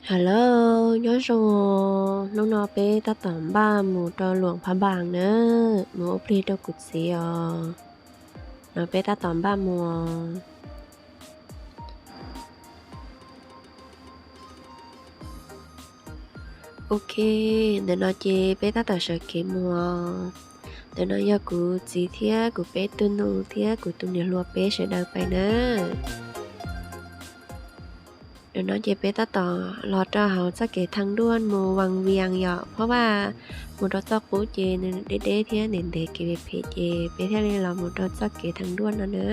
Hello, nyob zoo. Hnub no peb tab tom npaj mus rau Luam Phab Npaas na, mus ua plig rau kuv txiv os. No peb tab tom npaj mus. Ok, ntawm no ces peb tab tom sawv kev mus. Ntawm no yog kuv txiv thiab kuv peb tug nus thiab kuv tus niam hluas peb sawv daws pais na. Ntawm no ces peb tab tom los rau hauv txoj kev thaj nruaj mus Vaj Vias yom, phab vaj mus rau txoj qub ces nws deb deb thiab ntev ntev kev phem phem ces peb thiaj li los mus rau txoj kev thaj nruaj no na.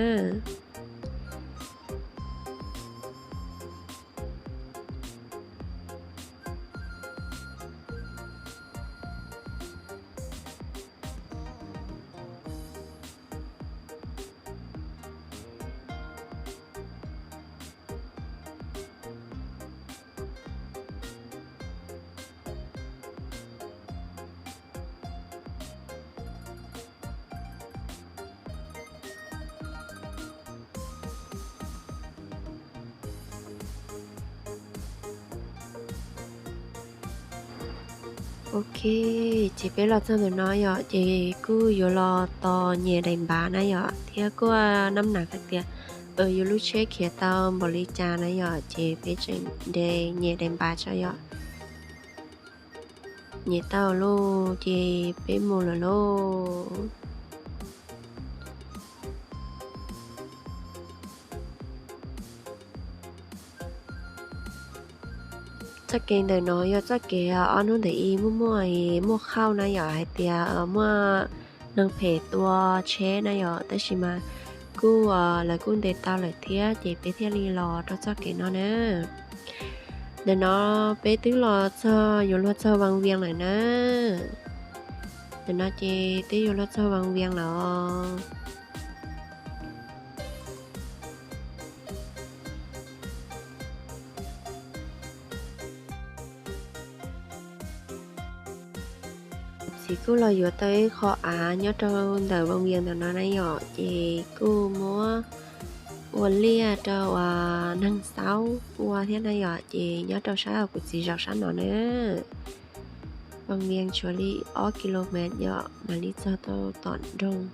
Ok, ces peb los txog ntawm no yom, ces kuj yuav los tos nyem dais npav na yom, thiab kuj naj naj hais tias yus lub tsheb khiav tau npaum li cas na yom, ces peb tseem nres nyem dais npav tso yom. Nyem tau lauj, ces peb mus lawm lauj. Txoj kev ntawm no yog txoj kev ob hnub ntawm ib muaj muaj muaj qhauj na yom, hais tias muaj neeg phem tua tsheb na yom, tab sis mas kuj lawv kuj ntes tau lawm thiab ces peb thiaj li los rau txoj kev no na. Ntawm no peb twb los txog, yuav luag txog Vaj Vias lawm na. Ntawm no ces twb yuav luag txog Vaj Vias lawm os. Txiv kuj los yuav tau ib qho av nyob rau ntawm Vaj Vias ntawm no na yom, ces kuj muab ua liaj rau uas neeg xauj ua thiab na yom, ces nyob rau sab uas kuv txiv zaum sab no na. Vaj Vias tshuav li ob ki lo mev yom mam li txog tau tom nroog.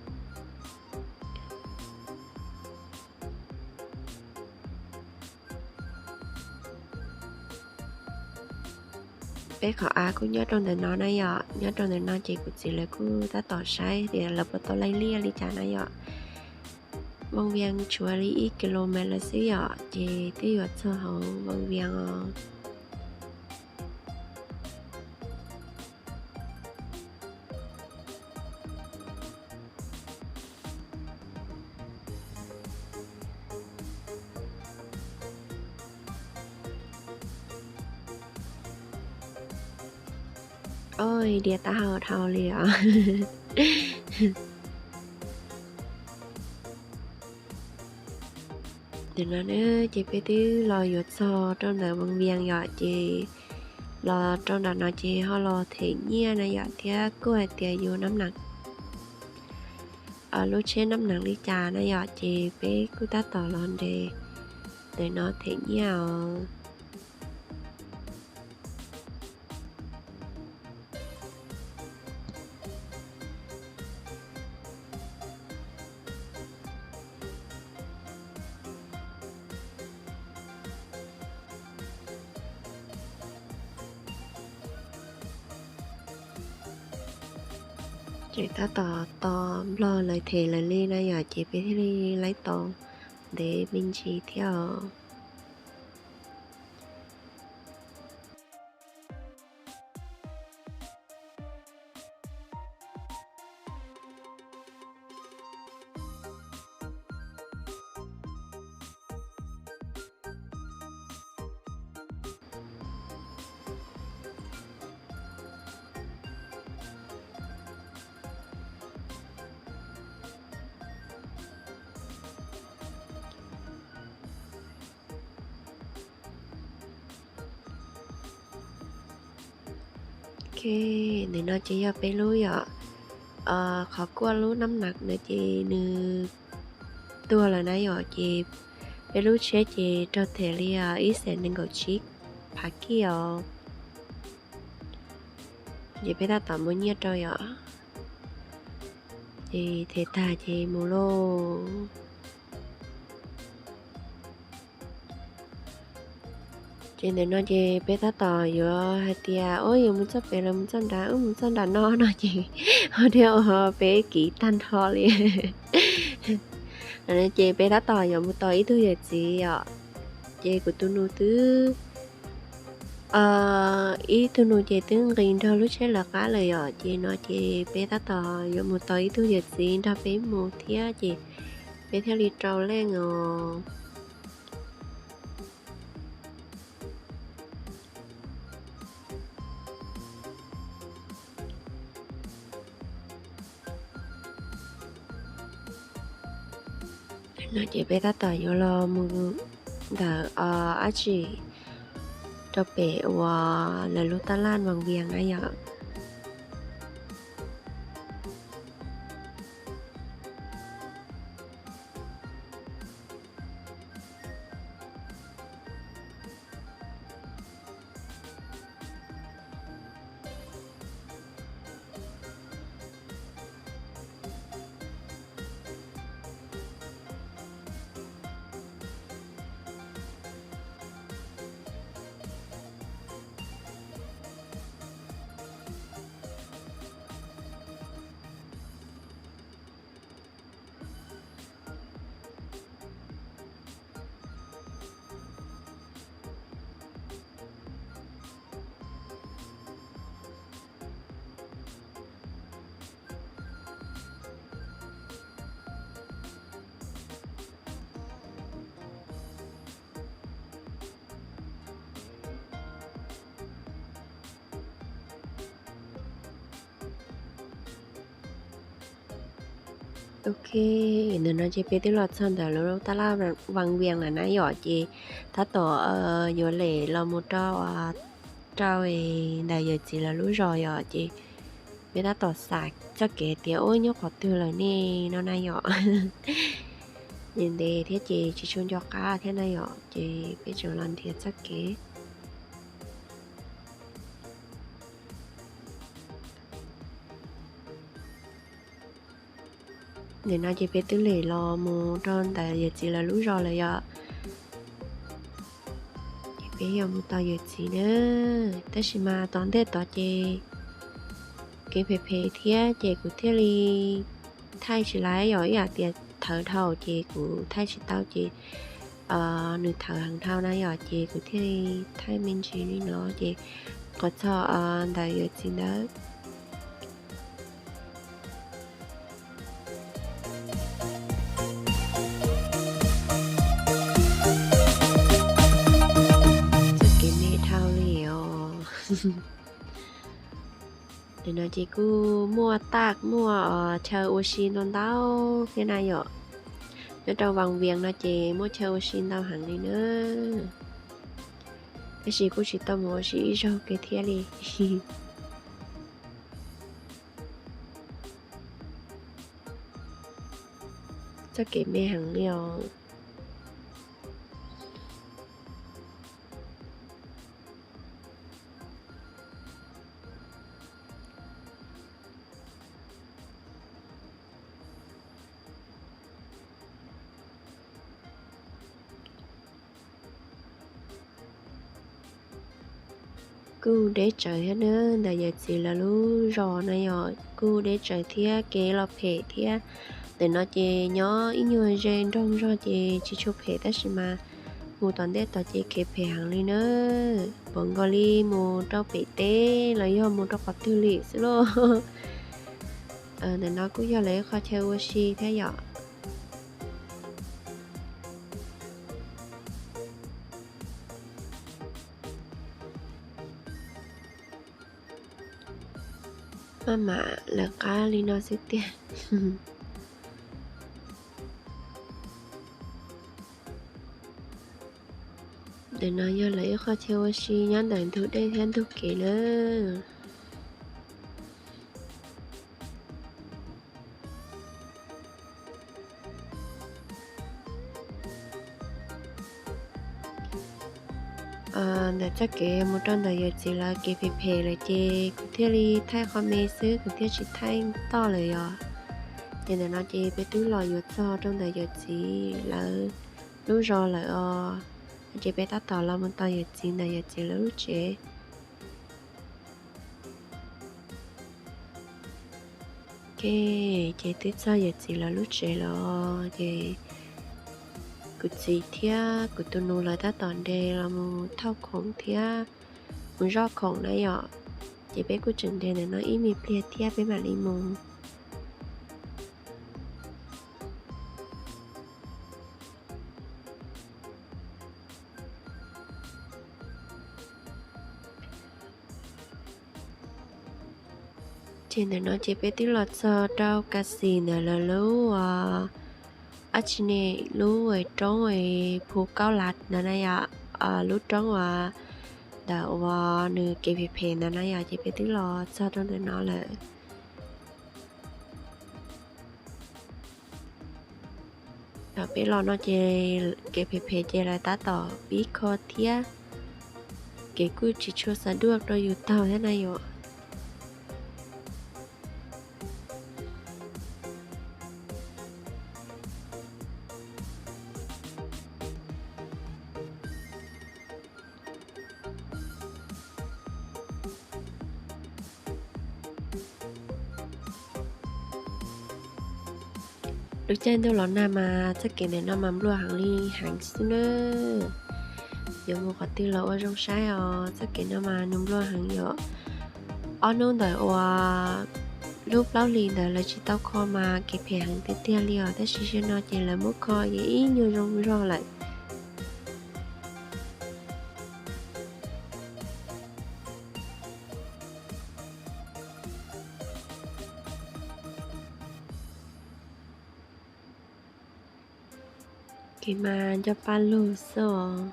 Peb qhov av kuj nyob rau ntawm no na yom, nyob rau ntawm no ces kuv txiv lawv kuj tab tom saib tias lawv puas tau laij liaj li cas na yom. Vaj Vias tshuav li ib ki lo mev lawm xwb yom, ces twb yuav txog hauv Vaj Vias os. Oj, diav taub hau dhau li os. Ntawm no na, ces peb twb los yuav txog rau ntawm Vaj Vias yom, ces los rau nram no ces ho los them nyiaj na yom, thiab kuj hais tias yus naj naj, lub tsheb naj naj li cas na yom, ces peb kuj tab tom los nres ntawm no them nyiaj os. Ces tab tom tos nplog lawv them lawv li na yom, ces peb thiaj li laib tau ntev me ntsis thiab os. Ok, ntawm no ces yog peb lub yom, qhov kuaj lub naj naj no ces nws tuag lawm na yom, ces peb lub tsheb ces raug them li ib xees nees nkaum tsib phav kij os. Ces peb tab tom muab nyiaj rau yom. Ces them tag ces mus lauj. Ces ntawm no ces peb tab tom yuav hais tias, o, yuav mus txoj pem los mus txoj nrad, wb mus txoj nram no no ces ho thiaj ua peb kiv tag nrho li. Ces peb tab tom yuav mus tos ib tug yawm txiv os. Ces kuv tus nus twb, ib tug nus ces twb nqis nrog lub tsheb lawv qab lawm yom. Ces no ces peb tab tom yuav mus tos ib tug yawm txiv nrog peb mus thiab ces peb thiaj li rau leej os. No ces peb tab tom yuav los mus ntawm, o, dab tsi, rau pem uas lawv lub taj laj Vaj Vias na yom. Ok, ntawm no ces peb twb los txog ntawm lub taj laj Vaj Vias lawm na yom. Ces tab tom yuav lem los mus rau, rau ntawm yawm txiv lawv lub zos yom. Ces peb tab tom xav txoj kev tias ua nyob qhov twg lawm ne no na yom. Ntev ntev thiab ces tsis tshua nco qab thiab na yom, ces peb tseem los nrhiav txoj kev. Ntawm no ces peb twb lem los mus rau ntawm yawm txiv lawv lub zos lawm yom. Ces peb yuav mus tos yawm txiv na, tab sis mas tom ntej tod ces kev phem phem thiab ces kuv thiaj li thaij tsis laiv yom, ib yam tias thawv dhau ces kuv thaij tsis tau ces nws thawv heev dhau na yom, ces kuv thiaj li thaij me ntsis li no ces qhov txog ntawm yawm txiv ntawd. Txoj kev me dhau li os. Nim no ces kuj muaj taj muaj chaw ua si ntau ntau thiab na yom. Nyob rau Vaj Vias no ces muaj chaw ua si ntau heev li na. Tab sis kuj tsis tau mus ua si ib zaug kiag thiab li. Txoj kev me heev li os. Kuj deb tsawv thiab na, ntawm yawm txiv lawv lub zos na yom, kuj deb tsawv thiab kev los phem thiab. Ntawm no ces nyob ib nyuag ze nroog zog ces tsis tshua phem tab sis mas mus tom ntej tod ces kev phem heev li na. Pom nkaus li mus rau pem teb los yog mus rau qhov twg li xwb lauj. Ntawm no kuj yog lawv ib qho chaw ua si thiab yom. Maj mam lawv qab li no xwb tiag. Ntawm no yog lawv ib qho chaw ua si nyob ntawm ntug dej thiab ntug kev na. Ntawm txoj kev mus rau ntawm yawm txiv lawv kev phem phem lawm ces kuv thiaj li thaij qho me xwb, kuv thiaj tsis thaij toj lawm yom. Ces ntawm no ces peb twb los yuav txog rau ntawm yawm txiv lawv lub zos lawm os. Ces peb tab tom los mus txog yawm txiv ntawm yawm txiv lawv lub tsev. Ok, ces twb txog yawm txiv lawv lub tsev lawm ces kuv txiv thiab kuv tus nus lawv tab tom nres los mus thauj khoom thiab mus zoj khoom na yom. Ces peb kuj tseem nres ntawm no ib me pliag thiab peb mam li mus. Ces ntawm no ces peb twb los txog rau Kaxi ntawm lawv lub, ab tsi ne, lub roob Phu Kaub Lav ntawd na yom, lub roob uas ntawm uas nws kev phem phem ntawd na yom, ces peb twb los txog rau ntawm no lawm. Thaum peb los no ces kev phem phem ces lawv tab tom pib kho thiab, kev kuj tsis tshua xav duaj rau yus taug thiab na yom. Lub caij ntuj los nag mas txoj kev ntawm no mas nplua heev li heev xwb nawb. Yuav mus qhov twg los ua zoo saib os, txoj kev no mas nws nplua heev yom. Ob hnub ntawm uas lub plaub hlis ntawd lawv tsis tau kho mas kev phem heev tiag tiag li os, tab sis zaum no ces lawv muab kho ces ib nyuag zoo zog lawm. Kev mas nco paj lug xwb os.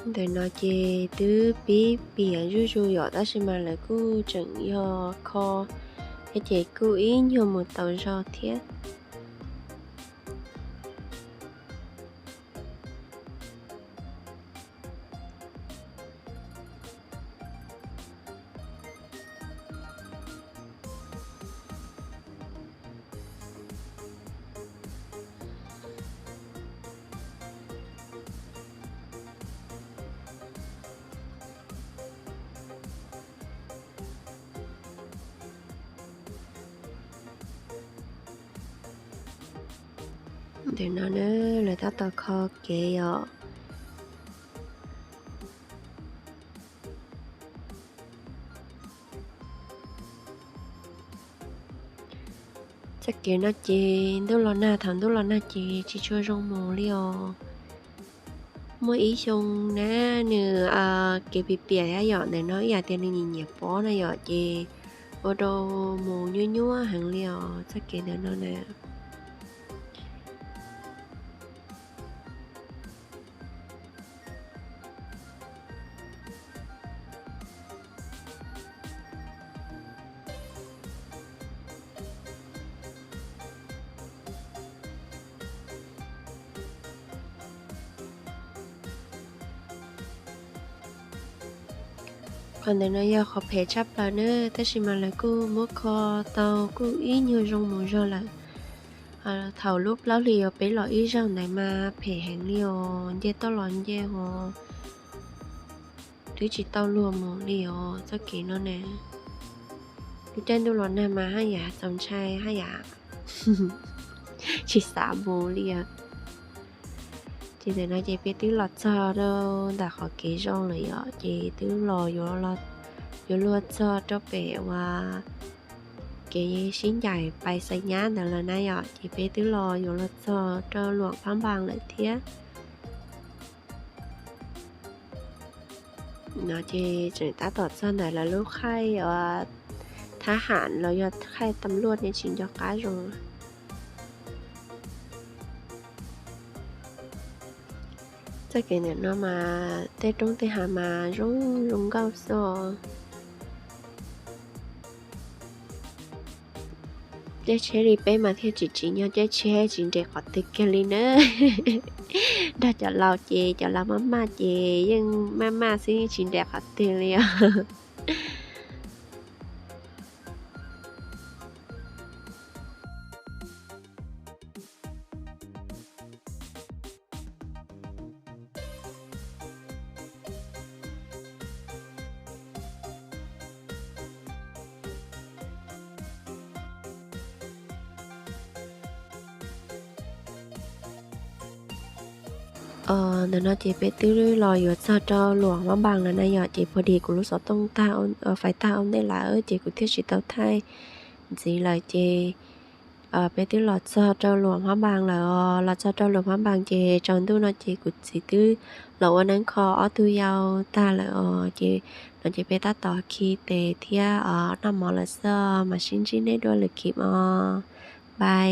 Ntawm no ces twb pib piam zuj zus yom, tab sis mas lawv kuj tseem yog kho thiab ces kuj ib nyuag mus tau zog thiab. Ntawm no na, lawv tab tom kho kev yom. Txoj kev no ces ntuj los nag, thaum ntuj los nag ces tsis tshua zoo mus li os. Muaj ib xyoo na, nws kev piam piam thiab yom, ntawm no ib yam tias nws nyiam nyiam pob na yom, ces ua rau mus nyuaj nyuaj heev li os txoj kev ntawm no na. Qhov ntawm no yog qhov phem tshaj plaws na, tab sis mas lawv kuj muab kho tau kuj ib nyuag zoo mus zog lawm. Thaum lub plaub hlis uas peb los ib zaug ntawd mas phem heev li os, nce toj los nce os, twb tsis tau luag mus li os txoj kev no na. Lub caij ntuj los nag mas haj yam txaus ntshai, haj yam tsis xav mus li os. Ces ntawm no ces peb twb los txog rau ntawm qhov kev zoo lawm yom, ces twb los yuav luag txog rau pem uas kev sib ncaim pais Xais Nyab ntawd lawm na yom, ces peb twb los yuav luag txog rau Luam Phab Npas lawm thiab. No ces tseem tab tom txog ntawm lawv lub khaij uas thab ham los yog khaij tam luaj ne tsis nco qab zoo. Txoj kev ntawm no mas tej roob tej hav mas zoo zoo nkauj xwb. Caij tsheb li peb mas thiaj tsis tsim nyog caij tsheb tsis nres qhov twg kiag li na. Nrog cov laus ces cov laus maj maj ces yeej maj maj xwb tsis nres qhov twg li os. Ntawm no ces peb twb los yuav txog rau Luam Phab Npas lawm na yom, ces puag dim kuv lub xov tooj tag, fais tag ua ntej lawm ces kuv thiaj tsis tau thaij ntxiv lawm ces peb twb los txog rau Luam Phab Npas lawm os. Los txog rau Luam Phab Npas ces tsaus ntuj no ces kuv txiv twb los ua neeb kho ob tug yau tag lawm os. Ces no ces peb tab tom khi tes thiab noj mov lawm xwb, mam sib ntsib nej dua lwm khib os. Bye.